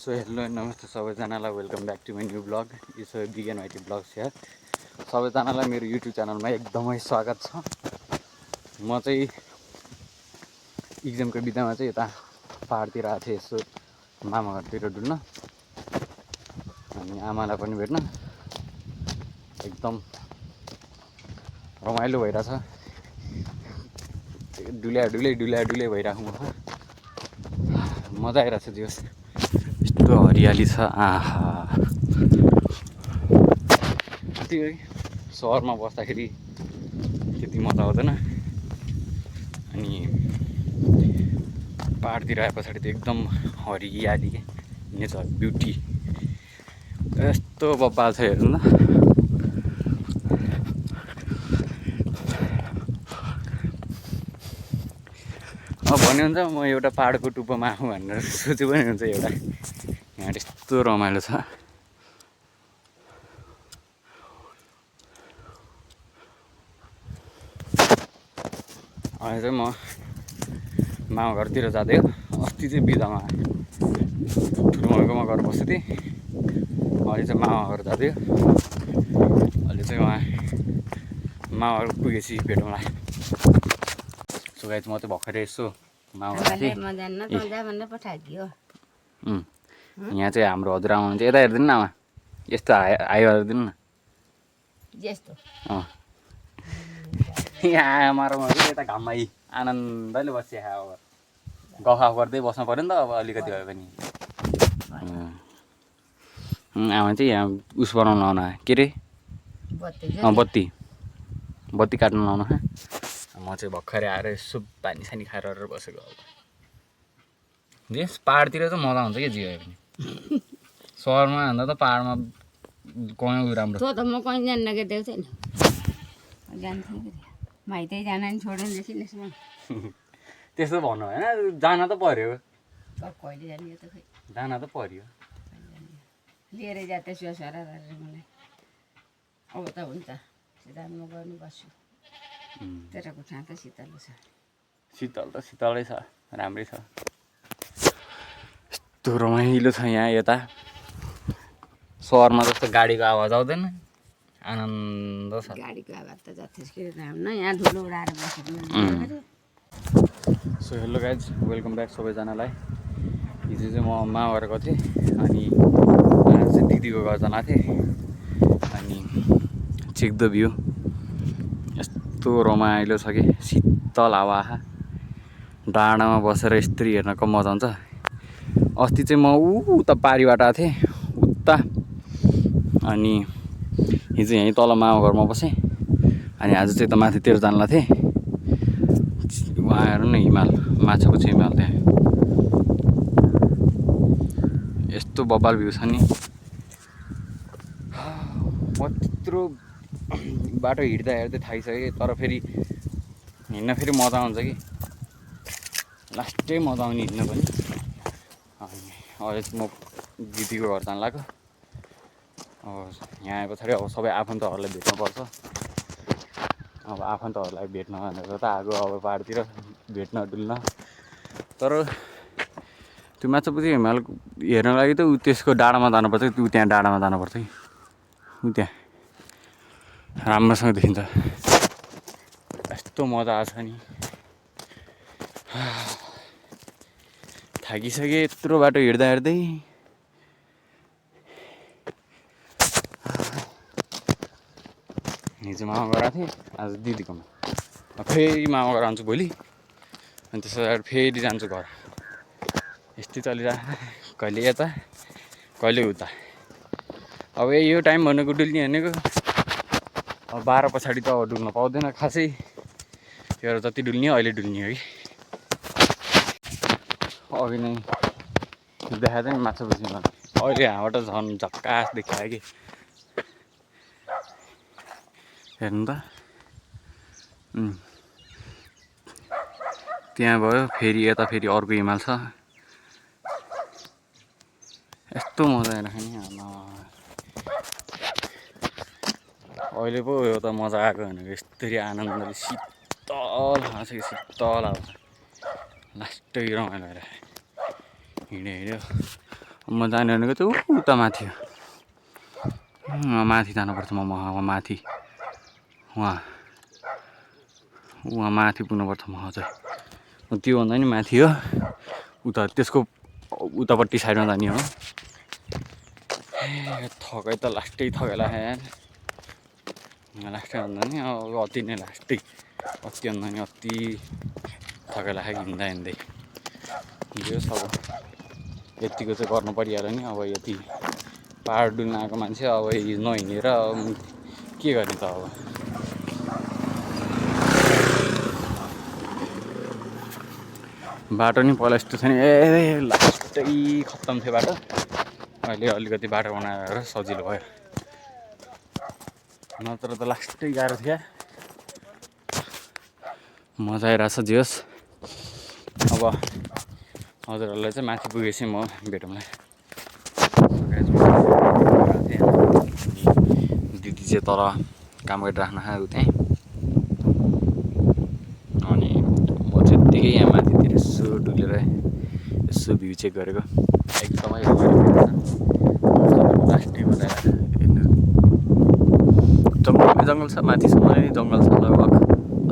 So hello नमस्ते सबैजनालाई welcome back to my new vlog it's बिगेन वाइटी ब्लग्स हियर सबैजनालाई मेरो युट्युब च्यानलमा एकदमै स्वागत छ। म चाहिँ इक्जामको बिदामा चाहिँ यता पाहाडतिर आएको थिएँ यसो मामा घरतिर डुल्न अनि आमालाई पनि भेट्न एकदम रमाइलो भइरहेछ। डुल्या डुलै भइरहेको मजा आइरहेछ दिवस यस्तो हरियाली छ। आहा त्यही सहरमा बस्दाखेरि त्यति मजा आउँदैन अनि पाहाडतिर आए पछाडि त एकदम हरियाली नेचर ब्युटी यस्तो बब्बाल छ हेर्नु न। भन्यो हुन्छ म एउटा पाहाडको टुप्पोमा आऊँ भनेर सोचे पनि हुन्छ। एउटा यहाँ यस्तो रमाइलो छ। अहिले चाहिँ म मामा घरतिर जाँदै हो। अस्ति चाहिँ बिदामा ठुलो मम्मीकोमा गएर बसेको थिएँ। अहिले चाहिँ मामा घर जाँदै हो। अहिले चाहिँ उहाँ मामा घर पुगेपछि भेटौँला। सो गाइस म चाहिँ भर्खरै यसो मामा घर थिएँ। यहाँ चाहिँ हाम्रो हजुरआमा हुन्छ। यता हेरिदिनु न आमा, यस्तो हाई गरिदिनु न। यहाँ आमा र म यता घाममा आनन्दले बसिया अब गफ गर्दै बस्नु पऱ्यो नि त। अब अलिकति भए पनि आमा चाहिँ यहाँ उस बनाउनु आउनु के अरे बत्ती काट्नु आउनु। म चाहिँ भर्खरै आएर यसो पानी सानी खाएर बसेको। अब यस पाहाडतिर चाहिँ मजा हुन्छ क्या जे भए पनि। सहरमा भन्दा त पाहाडमा कहीँ राम्रो। त म कहीँ जान्न कि देऊ छैन जान्थेँ कि माइतै जान नि छोडेन देखिन। त्यस्तो भन्नु होइन, जान त पर्यो। कहिले जाने त खै जान त पर्यो। लिएरै जाँदै सुवासरा गरेर मलाई अब त हुन्छ सिधा म गर्नु बस्छु। तेरोको ठाउँ त शीतल छ। शीतल त शीतलै छ, राम्रै छ। यस्तो रमाइलो छ यहाँ। यता सहरमा जस्तो गाडीको आवाज आउँदैन, आनन्द छ। गाडीको आवाज त जथेसकै राम्रो यहाँ धुलो उडाएर बसेको। So hello guys welcome back सबैजनालाई। हिजो चाहिँ म मामा घर गएको थिएँ अनि आज चाहिँ दिदीको घर जान थिएँ अनि चेक द भ्यू यस्तो रमाइलो छ कि शीतल हावा डाँडामा बसेर यस्तरी हेर्नको मजा आउँछ। अस्ति चाहिँ म उता पारीबाट आएको थिएँ उता अनि हिजो यहीँ तल मामा घरमा बसेँ अनि आज चाहिँ त माथितिर जान्ला थिएँ। वहाँ हेर्नु न हिमाल, माछाको चाहिँ हिमाल त्यहाँ यस्तो बब्बाल भ्यू छ नि। म त्यत्रो बाटो हिँड्दा हेर्दै थाकिसकेँ तर फेरि हिँड्न फेरि मजा आउँछ कि लास्टै मजा आउने हिँड्न पनि। अनि अहिले चाहिँ म दिदीको घर जान लाग्यो। अब यहाँ आए पछाडि अब सबै आफन्तहरूलाई भेट्नुपर्छ। अब आफन्तहरूलाई भेट्न भनेर त आएको अब पाहाडतिर भेट्न डुल्न। तर त्यो माछापुच्छी हिमाल हेर्नको लागि त त्यसको डाँडामा जानुपर्छ। त्यो त्यहाँ डाँडामा जानुपर्छ कि त्यहाँ राम्रोसँग देखिन्छ। यस्तो मजा आएको छ नि। थाकिसकेँ यत्रो बाटो हिँड्दा हिँड्दै। हिजो मामा घर आएको थिएँ, आज दिदीकोमा। फेरि मामा घर आउँछु भोलि अनि त्यसो गरेर फेरि जान्छु घर। यस्तै चलिरहेको कहिले यता कहिले उता। अब यो टाइम भनेको डुल्ने भनेको अब 12 पछाडि त अब डुल्न पाउँदैन खासै। त्यो जति डुल्ने अहिले डुल्ने हो कि। अघि नै देखाएको थिएँ नि माछापुच्छी हिमाल, अहिले यहाँबाट झन् झक्कास देखायो कि हेर्नु त। त्यहाँ भयो फेरि यता फेरि अर्को हिमाल छ। यस्तो मजा आइरहेको नि आमा। अहिले पो यो त मजा आएको भनेको यस्तरी आनन्दले शीतल हावा छ कि शीतल हावा लास्टै रमाइलो भएर हिँड्यो म जाने भनेको चाहिँ उता माथि हो। माथि जानुपर्छ म माथि उहाँ माथि पुग्नुपर्छ म अझै। त्योभन्दा नि माथि हो उता त्यसको उतापट्टि साइडमा जाने हो। थकै त लास्टै थकेला लास्टै भन्दा नि अब अति नै लास्टै अति भन्दा नि अति थकेला हिँड्दा हिँड्दै जो अब यतिको चाहिँ गर्नु परिहाल्यो नि। अब यति पहाड डुल्न आएको मान्छे अब नहिँडेर के गर्ने त अब। बाटो नि पहिला यस्तो थियो नि लास्टै खत्तम थियो बाटो। अहिले अलिकति बाटो बनाएर सजिलो भयो नत्र त लास्टै गाह्रो थियो। मजा आइरहेछ जे होस्। अब हजुरहरूलाई चाहिँ माथि पुगेपछि म भेटौँला। दिदी चाहिँ तल काम गरिराख्नु ऊ त्यहीँ अनि म चाहिँ त्यही यहाँ माथितिर यसो डुलेर यसो भ्यू चेक गरेको एकदमै लास्टै मजा हेर्नु। जङ्गल छ माथिसम्म नै जङ्गल छ लगभग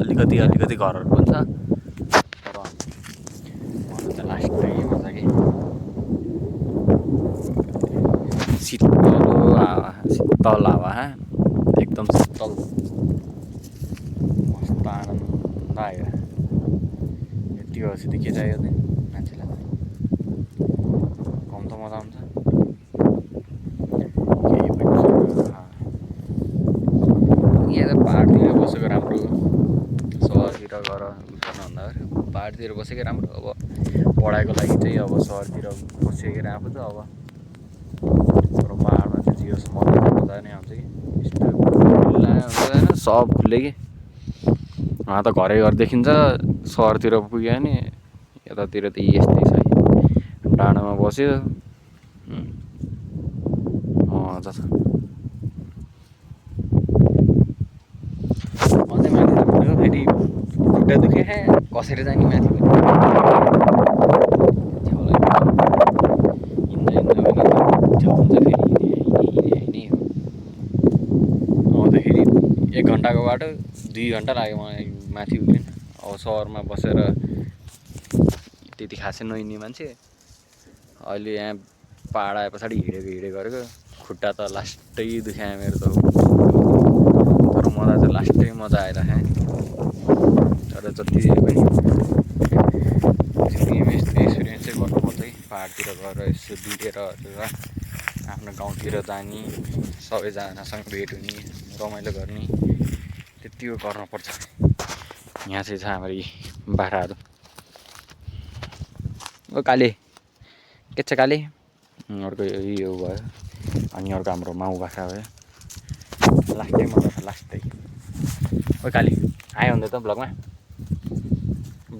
अलिकति घरहरू पनि छ तर मलाई चाहिँ लास्टै मजा कि शीतल हावा एकदम शीतल मस्त आनन्द आयो। यति भएपछि त के चाहियो त मान्छेलाई कम त मजा आउँछ केही पनि यहाँ त पाहाडतिर बसेको राम्रो सहरतिर गएर गर्नुभन्दा पाहाडतिर बसेकै राम्रो। अब पढाइको लागि चाहिँ अब सहरतिर बसेकै राम्रो त अब तर पाहाडमा चाहिँ जे होस् मजा नै आउँछ कि यस्तो खुल्ला हुन्छ सब खुल्लै कि उहाँ त घरै घर देखिन्छ। सहरतिर पुग्यो भने यतातिर त यस्तै छ डाँडामा बस्यो मजा छ। अझै माथि जानु फेरि खुट्टा दुख्यो कसेर जाने माथि पनि आउँदाखेरि 1 घन्टाको बाटो 2 घन्टा लाग्यो मलाई माथि उक्लिन। अब सहरमा बसेर त्यति खासै नहिँड्ने मान्छे अहिले यहाँ पाहाड आए पछाडि हिँडेको गरेको खुट्टा त लास्टै दुखायो मेरो त। तर मलाई चाहिँ लास्टै मजा आइरहेको तर जति पनि एक्सपिरियन्स चाहिँ गर्नुपर्छ कि पाहाडतिर गएर यसो डुलेर आफ्नो गाउँतिर जाने सबैजनासँग भेट हुने रमाइलो गर्ने त्यतिको गर्नुपर्छ। यहाँ चाहिँ छ हाम्रो बाख्राहरू ओ काले के छ काले अर्को यो भयो अनि अर्को हाम्रो माउ बाख्रा भयो। लास्टै मजा छ लास्टै। ओ काले आयो भने त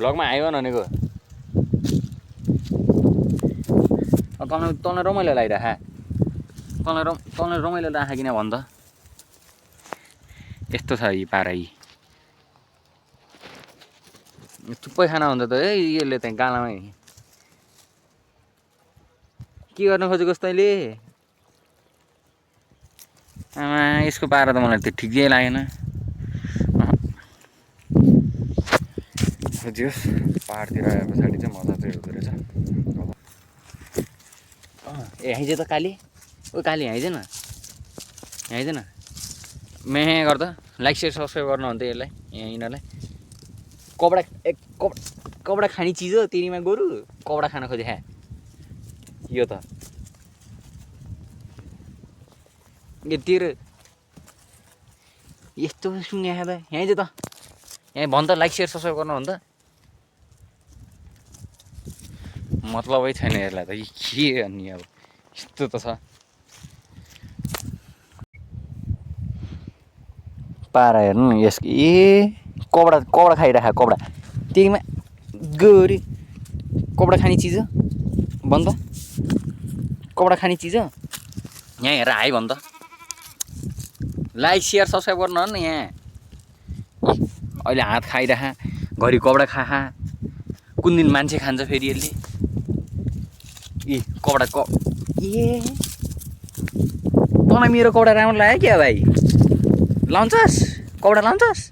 ब्लगमा आयो भनेको तँलाई रमाइलो लागिरह तँलाई रमाइलो राख किन भन् त। यस्तो छ यी पारा यी थुप्पै खाना हुन्छ त यसले त्यहाँ गालामै के गर्न खोजेको तैँले आमा यसको पारा त मलाई त ठिकै लागेन। जोस् पाहाडतिर आए पछाडि चाहिँ मजा चाहिँ हुँदो रहेछ। ए आइज त काली ओ काली आइज न मेहे गर्दा लाइक सेयर सब्सक्राइब गर्नु हो त यसलाई यिनीहरूलाई कपडा खाने चिज हो तेरीमा गोरु कपडा खान खोजे यो त यतिर यस्तो सुन्ने त यहाँ चाहिँ त यहाँ भन् त लाइक सेयर सब्सक्राइब गर्नु हो त मतलबै छैन यसलाई त के अनि अब यस्तो त छ पारा हेर्नु यस कपडा खाइराख कपडा तेरीमा गोरी कपडा खाने चिज हो भन् त कपडा खाने चिज हो यहाँ हेर हाई भन् त लाइक सेयर सब्सक्राइब गर्नु हो नि यहाँ अहिले हात खाइराख घरि कपडा खा कुन दिन मान्छे खान्छ फेरि यसले कपडा ए तँलाई मेरो कौडा राम्रो लाग्यो क्या भाइ लाउँछस् कौडा लाउँछस्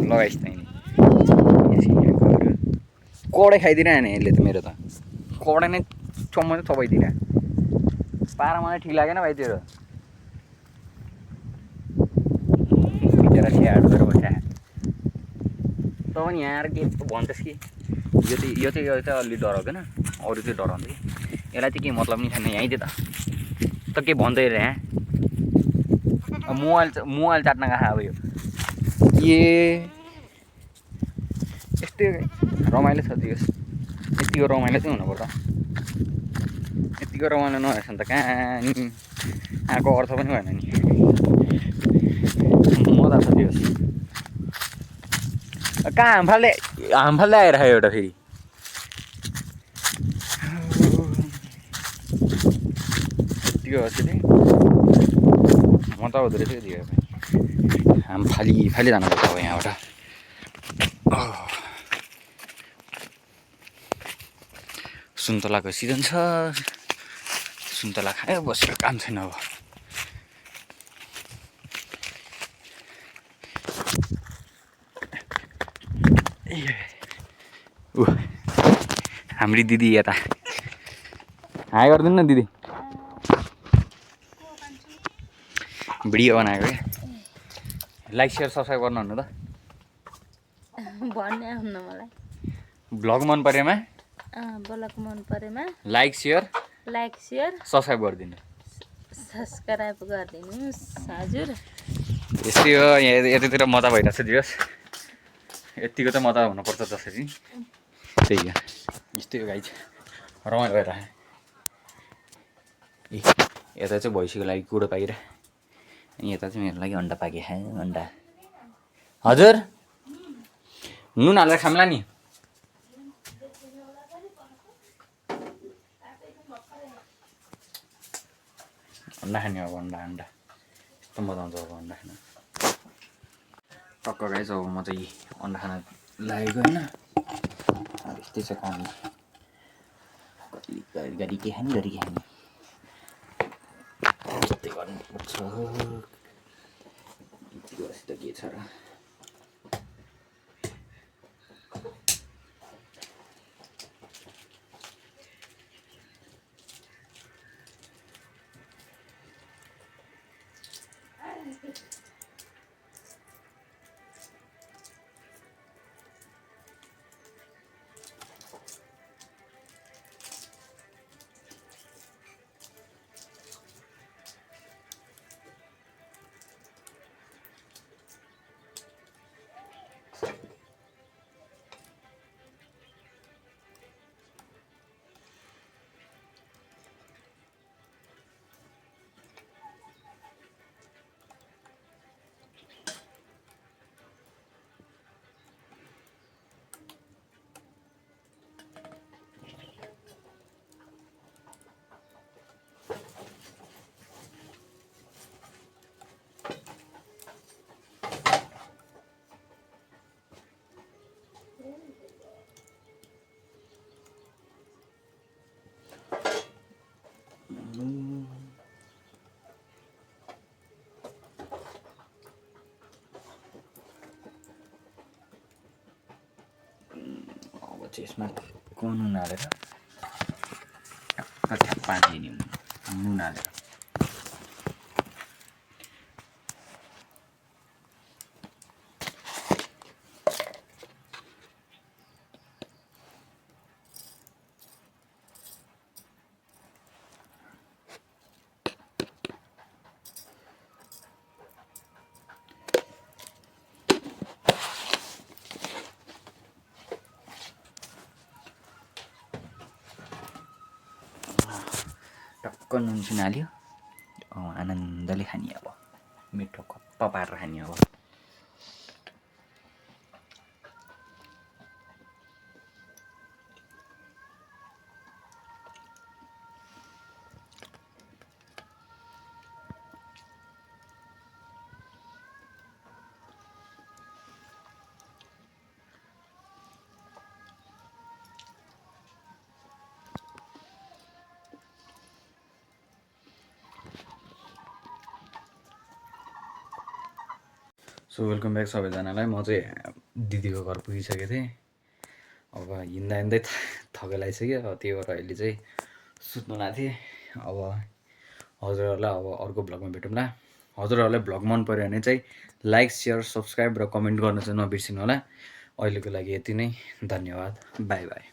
लगाइस् त कौडै खाइदिरहेन यसले त मेरो त कौडा नै चम्म नै थपाइदिन पारा मलाई ठिक लागेन भाइ तेरो बिचरा स्याहार गरेर बस्या त पनि यहाँ आएर के भन्छस् कि यो चाहिँ अलि डराउँदैन अरू चाहिँ डराउँदै यसलाई चाहिँ के मतलब नि छैन यहीँ त के भन्दै रे यहाँ मोबाइल चाट्न गएको अब यो यस्तै रमाइलो छ दियोस् यतिको रमाइलो चाहिँ हुनुपर्छ यतिको रमाइलो नभएछ भने त कहाँ नि आएको अर्थ पनि भएन नि मजा छ दियोस् कहाँ हामफाल्दै आइरहेको एउटा फेरि यतिको चाहिँ मजा हुँदो रहेछ दियो हाम फाली जानुपर्छ अब यहाँबाट सुन्तलाको सिजन छ सुन्तला खायो बसेर काम छैन अब हाम्री दिदी यता हाई गरिदिनु न दिदी भिडियो बनाएको क्या लाइक सेयर सब्सक्राइब गर्नुहुन्न त भन्ने आउन मलाई भ्लग मन परेमा ब्लग मन परेमा लाइक सेयर सब्सक्राइब गरिदिनु सब्सक्राइब गरिदिनुहोस् हजुर यस्तै हो यहाँ यतातिर मजा भइरहेको छ दियोस् यतिको त मजा हुनुपर्छ जसरी त्यही हो यस्तै हो गाइज रमाइलो भइरहेको ए यता चाहिँ भैँसीको लागि कुडो पाइरह अनि यता चाहिँ मेरो लागि अन्डा पाके अन्डा हजुर नुन हालेर खाम्ला नि अन्डा खाने अब अन्डा यस्तो मजा आउँछ अब अन्डा खान टक्क गाइज अब म चाहिँ अन्डा खान लागेको होइन यस्तै छ काम घरि के खाने यस्तै गर्नुपर्छ त के छ र यसमा नुन हालेर टक्क पानी नुन हालेर टक्क नुन सुन हाल्यो आनन्दले खाने अब मिठो कप्पा पारेर खाने अब सो वेलकम ब्याक सबैजनालाई। म चाहिँ दिदीको घर पुगिसकेको थिएँ। अब हिँड्दा हिँड्दै थकाइ लागिसक्यो। त्यही भएर अहिले चाहिँ सुत्नु लागेको थिएँ। अब हजुरहरूलाई अब अर्को भ्लगमा भेटौँला। हजुरहरूलाई भ्लग मन पऱ्यो भने चाहिँ लाइक सेयर सब्सक्राइब र कमेन्ट गर्न चाहिँ नबिर्सिनु होला। अहिलेको लागि यति नै, धन्यवाद, बाई बाई।